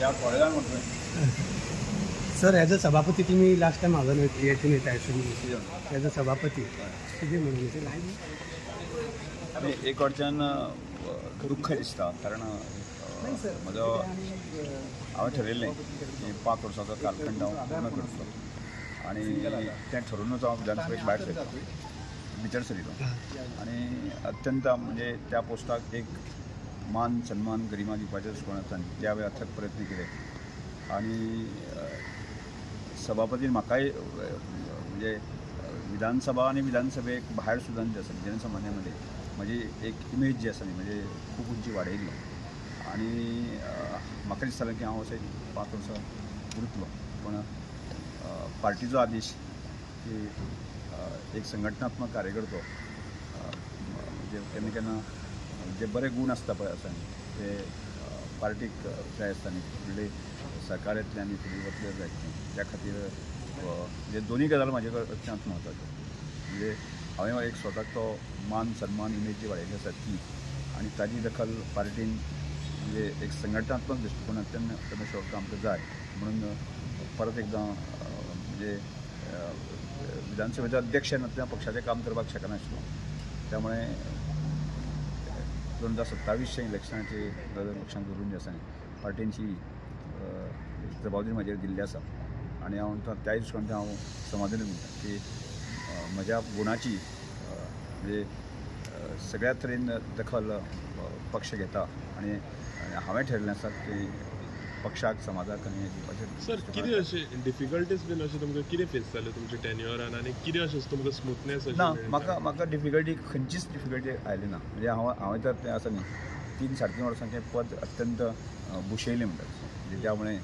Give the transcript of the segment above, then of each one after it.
या कॉलेजान म्हणतोय sir, as a सभापती तुम्ही लास्ट टाइम हांगा हेतून येता ॲज अ सभापती कितें म्हणून एक कडच्यान दुख्ख दिसता, कारण म्हजो हांवें ठरयल्लें की 5 वर्सांचो कालखंड हांव पूर्ण करतलो आनी तें ठरोवनूच हांव विधानसभेक भायर सरलो, भितर सरिल्लो आनी अत्यंत म्हणजे त्या पोस्टाक एक मान सन्मान गरिमा दिवपाच्या दृश्टिकोनांतल्यान त्या वेळार अथक प्रयत्न केले आनी सभापतीन म्हाकाय म्हणजे विधानसभा आनी विधानसभेक भायर सुद्दां जे आसा जनसामान्या मदीं म्हजी एक इमेज जी आसा न्ही म्हणजे खूब उंची वाडयली आनी म्हाका दिसतालें की हांव अशें 5 वर्सां उरतलो, पूण पार्टीचो आदेश की एक संघटनात्मक कार्यकर्तो म्हणजे केन्ना केन्ना जे बरे गूण आसता पळय आसा न्ही ते पार्टीक जाय आसता न्ही, फुडले सरकार येतलें आनी फुडें वतलें जाय त्या खातीर म्हणजे दोनूय गजाल म्हाजे अत्यंत म्हत्वाच्यो. म्हणजे हांवें एक स्वताक तो मान सन्मान इमेज जी वाडयली आसा ती आनी ताजी दखल पार्टीन म्हणजे एक संघटनात्मक दृश्टिकोनांतल्यान परमेश्वर आमकां जाय म्हणून परत एकदां म्हणजे विधानसभेचो अध्यक्ष नासतना पक्षाचें काम करपाक शकनाशिल्लो, त्यामुळे 2027 इलेक्शनाची नदर लक्षांत धरून जे आसा पार्टीन ही जबाबदारी म्हजेर दिल्ली आसा आनी हांव त्याय दृश्टिकोनांतल्यान हांव समाधानी म्हणटा की म्हज्या गुणाची म्हणजे सगळ्या तरेन दखल पक्ष घेता आनी हांवें ठरयल्लें आसा की पक्षाक समाजाक आनी दिवपाचें. सर, कितें अशें डिफिकल्टीज बीन अशें तुमकां कितें फेस जालें तुमच्या टेन्युअरान आनी कितें अशें तुमकां स्मूथनेस ना? म्हाका म्हाका डिफिकल्टी खंयचीच डिफिकल्टी आयली ना. म्हणजे हांवें तर तें आसा न्ही 3 साडे 3 वर्सांचें पद अत्यंत बुशयलें म्हणटात, म्हणजे त्यामुळे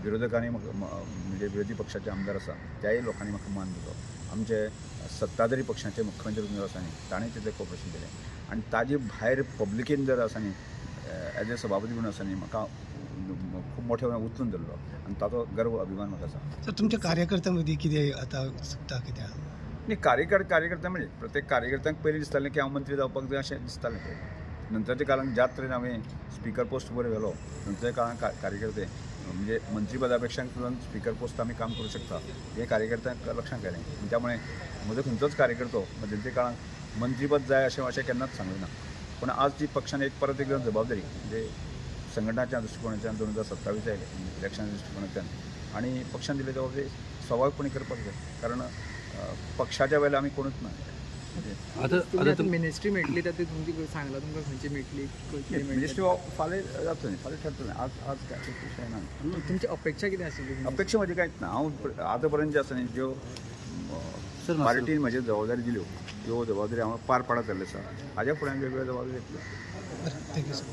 विरोधकांनी म्हणजे विरोधी पक्षाचे आमदार आसा त्याय लोकांनी म्हाका मान दिलो, आमचे सत्ताधारी पक्षाचे मुख्यमंत्री आसा न्ही ताणें तितलें कॉपरेशन केलें आनी ताजे भायर पब्लिकेन जर आसा न्ही एज ए सभापती म्हणून आसा न्ही म्हाका खूब मोठ्या उचलून धरलो आनी ताचो गर्व अभिमान म्हाका आसा. सर, तुमच्या कार्यकर्त्यां मदीं कितें आतां चुकता कितें? न्ही, कार्यकर्त्या म्हणजे प्रत्येक कार्यकर्त्यांक पयलीं दिसतालें की हांव मंत्री जावपाक जाय अशें दिसतालें. नंतरच्या काळान ज्या तरेन हांवें स्पिकर पोस्ट वयर व्हेलो नंतरच्या काळान कार्यकर्ते म्हणजे मंत्रीपदा पेक्षा सुद्दां स्पिकर पोस्ट आमी काम करूं शकता हें कार्यकर्त्यांक लक्षांत आयलें. त्यामुळे म्हजो खंयचोच कार्यकर्तो मदींच्या काळान मंत्रीपद जाय अशें अशें केन्नाच सांगलें ना, पूण आज ती पक्षान एक परत एकदां जबाबदारी म्हणजे संघटनाच्या दृश्टिकोनांतल्यान 2027 इलेक्शनाच्या दृश्टिकोनांतल्यान आनी पक्षान दिल्ली जबाबदारी स्वाभाविकपणी करपाक जाय, कारण पक्षाच्या वेळार आमी कोणूच ना. आतां मिनिस्ट्री मेळटली तर तुमची सांगला तुमकां खंयची मेळटली? मिनिस्ट्री फाल्यां जातली न्ही, फाल्यां ठरतलें. आज आज काय विशय ना. तुमची अपेक्षा कितें आशिल्ली? अपेक्षा म्हजी कांयच ना. हांव आतां पर्यंत जे आसा न्ही ज्यो पार्टीन म्हजेर जबाबदारी दिल्यो त्यो जबाबदारी हांव पार पाडत जाल्ले आसा, हाज्या फुडें वेगवेगळ्यो जबाबदारी येतल्यो. Thank you sir.